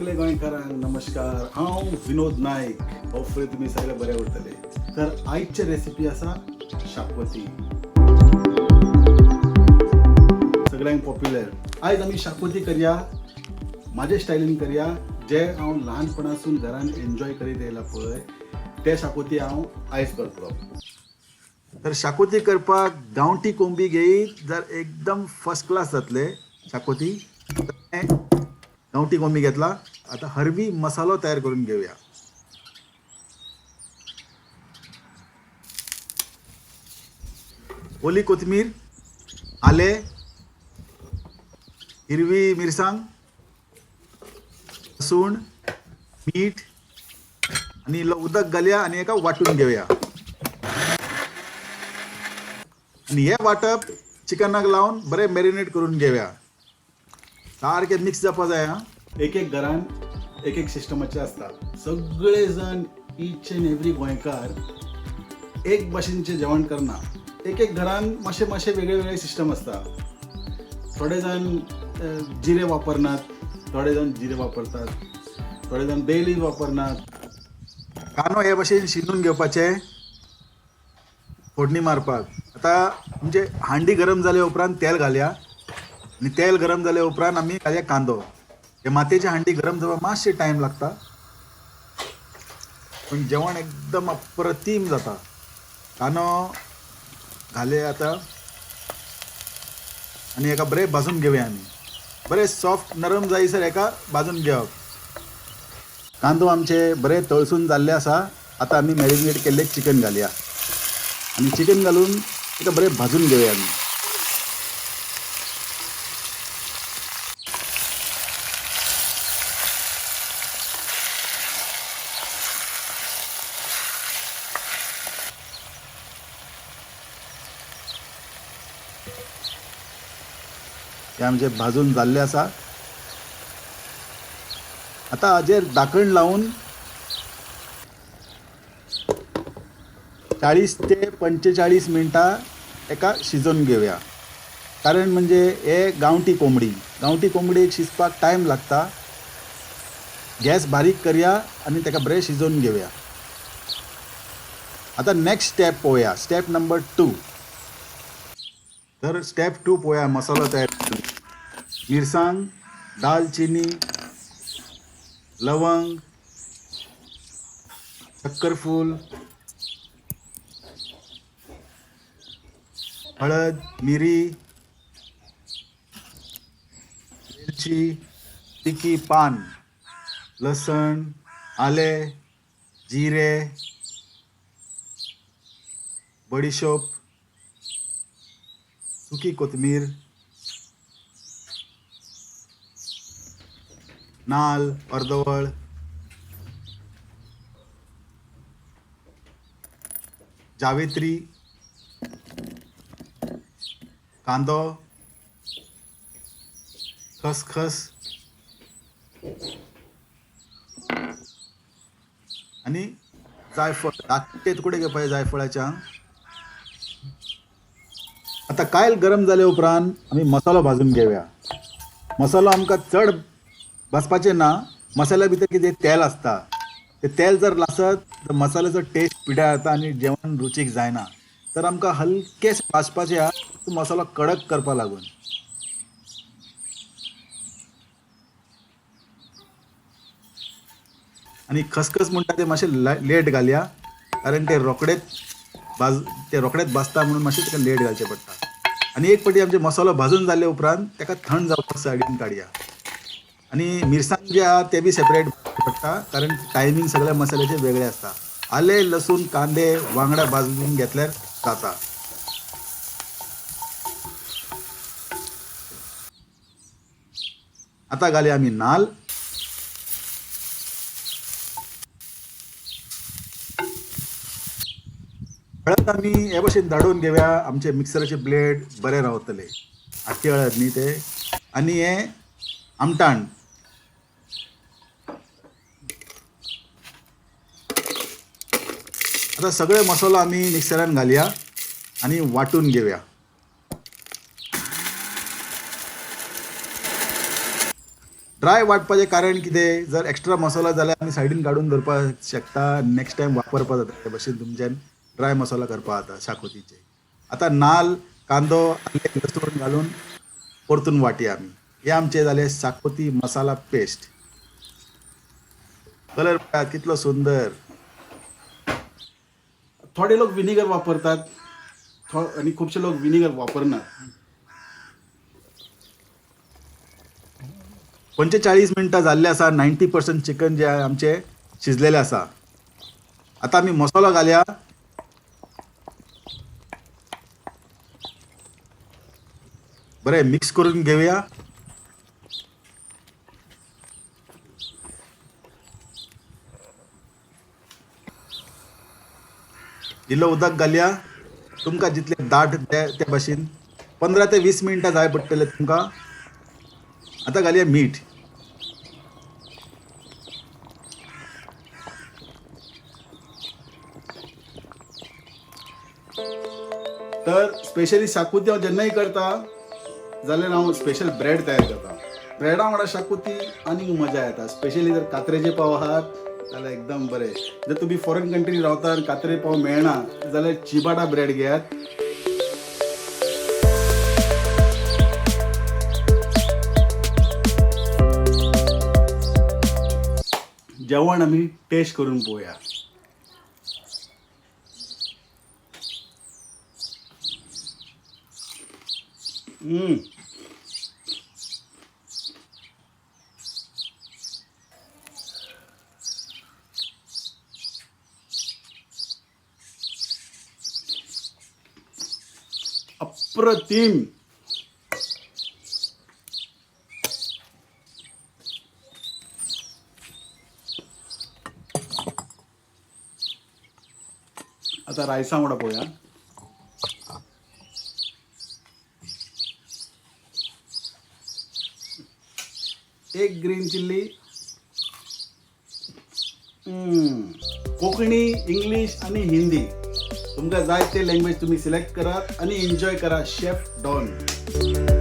सगळे गोंयकारांक नमस्कार. हांव विनोद नायक. होपफुली तुमी सगळे बरे उरतले. तर आयची रेसिपी आसा शाकोती, सगळ्यांक पॉप्युलर. आयज आमी शाकोती करया, म्हाजे स्टायलीन करया, जे हांव ल्हानपणासून घरान एन्जॉय करीत येयला पळय ते शाकोती हांव आयज करतलो. तर शाकोती करपाक गांवठी कोंबी घेयत जर एकदम फर्स्ट क्लास जातले शाकोती. गांवठी कोंबी घेतला. आता हरवी मसालो तयार करून घेऊया. ओली कोथमीर, आले, हिरवी मिरसांग, लसूण, मीठ आणि इल्लो उदक घालया आणि एका वाटून घेऊया. आणि हे वाटप चिकनाक लावन बरें मॅरिनेट करून घेऊया. सारकें मिक्स जावपा जाय. हा, एक एक घरान एक एक सिस्टमाचे आसता. सगळे जण इच एंड एवरी गोंयकार एक भाशेनचें जेवण करना. एक एक घरान मातशें मातशें वेगळे वेगळे सिस्टम आसता. थोडे जाण जिरे वापरनात, थोडे जाण जिरे वापरतात, थोडे जाण बेली वापरनात. कांदो हे भाशेन शिनून घेवपाचे फोडणी मारपाक. आतां म्हणजे हांडी गरम जाले उपरांत तेल घालया आनी तेल गरम जाले उपरांत आमी घालया कांदो. हे मातयेची हांडी गरम जावपाक मातशें टायम लागता, पूण जेवण एकदम अप्रतीम जाता. कांदो घाले आतां आनी हेका बरें भाजून घेवया. आमी बरें सॉफ्ट नरम जायसर हेका भाजून घेवप. कांदो आमचे बरे तळसून जाल्ले आसा. आतां आमी मॅरिनेट केल्ले चिकन घालया आनी चिकन घालून ताका बरें भाजून घेवया आमी. हे आमचे भाजून जाल्ले आसा. आतां हाजेर धाकण लावन 40 ते 45 मिनटां एका शिजोवन घेवया. कारण म्हणजे हे गांवठी कोंबडी, गांवठी कोंबडीक शिजपाक टायम लागता. गॅस बारीक करया आनी ताका बरें शिजोवन घेवया. आतां नेक्स्ट स्टेप पळोवया, स्टेप नंबर 2. तर स्टेप 2 पळोवया, मसालो तयार. मिरसांग, दालचिनी, लवंग, चक्करफूल, हळद, मिरी, वेलची, तिखी पान, लसण, आले, जिरे, बडिशोप, सुकी कोथमीर, नाल अर्दवळ, जावेत्री, कांदो, खसखस आनी जायफळ. धाकटे तुकडे घेवपाचे जायफळाचे. आतां कायल गरम जाले उपरांत आमी मसालो भाजून घेवया. मसालो आमकां चड भाजपाचें ना. मसाल्या भितर कितें तेल आसता, ते तेल जर लासत तर मसाल्याचो टेस्ट पिड्यार जाता आनी जेवण रुचीक जायना. तर आमकां हलकें भाजपाचें आहा, तो मसालो कडक करपा लागून. आनी खसखस म्हणटा ते मातशें लेट घालया, कारण ते रोखडेच ते रोखडेच भाजता म्हणून मातशें ताका लेट घालचें पडटा. आनी एक पटी आमचे मसालो भाजून जाले उपरांत ताका थंड जावपाक सायडीन काडया. आनी मिरसांग जे आहा ते बी सेपरेट पडटा, कारण टायमींग सगळ्या मसाल्याचे वेगळे आसता. आले, लसूण, कांदे वांगडा भाजून घेतल्यार जाता. आतां घालया आमी नाल. हळद आमी हे भशेन धाडून घेवया, आमचे मिक्सराचे ब्लेड बरे रावतले. आख्खी हळद न्ही ते. आनी हे आमटाण. आतां सगळे मसालो आमी मिक्सरान घालया आनी वांटून घेवया. ड्राय वांटपाचें कारण कितें, जर एक्स्ट्रा मसाला जाल्यार आमी सायडीन काडून दवरपाक शकता, नेक्स्ट टायम वापरपाक जाता. ते भशेन तुमच्यान ड्राय मसाला करपाक जाता शाकोतीचे. आतां नाल्ल, कांदो, आलें, लसूण घालून परतून वांटया आमी. हें आमचें जालें शाकोती मसाला पेस्ट. कलर पळयात कितलो सुंदर. थोडे लोक विनेगर वापरतात आनी खुबशे लोक विनेगर वापरनात. 45 मिनटां जाल्ले आसा. 90% चिकन जे आमचें शिजलेलें आसा. आतां आमी मसालो घालया. बरें मिक्स करून घेवया. इल्लो उदक घालया. तुमकां जितलें दाट ते भाशेन 15 ते 20 मिनटां जाय पडटलें तुमकां. आतां घालया मीठ. तर स्पेशली शाकुती हांव जेन्नाय करता जाल्यार हांव स्पेशल ब्रेड तयार करता. ब्रेडा वांगडा शाकुती आनीक मजा येता. स्पेशली जर कात्रेचे पाव आहात जाल्यार एकदम बरें. जर तुमी फॉरेन कंट्रीन रावता आनी कात्रे पाव मेळना जाल्यार चिबाटा ब्रेड घेयात. जेवण आमी टेस्ट करून पळोवया. अप्रतिम. आता रायसा वांगडा पळोवया. एक ग्रीन चिल्ली. कोंकणी, इंग्लीश आनी हिंदी तुमकां जाय ते लँग्वेज तुमी सिलेक्ट करात आनी एन्जॉय करा. Chef Don.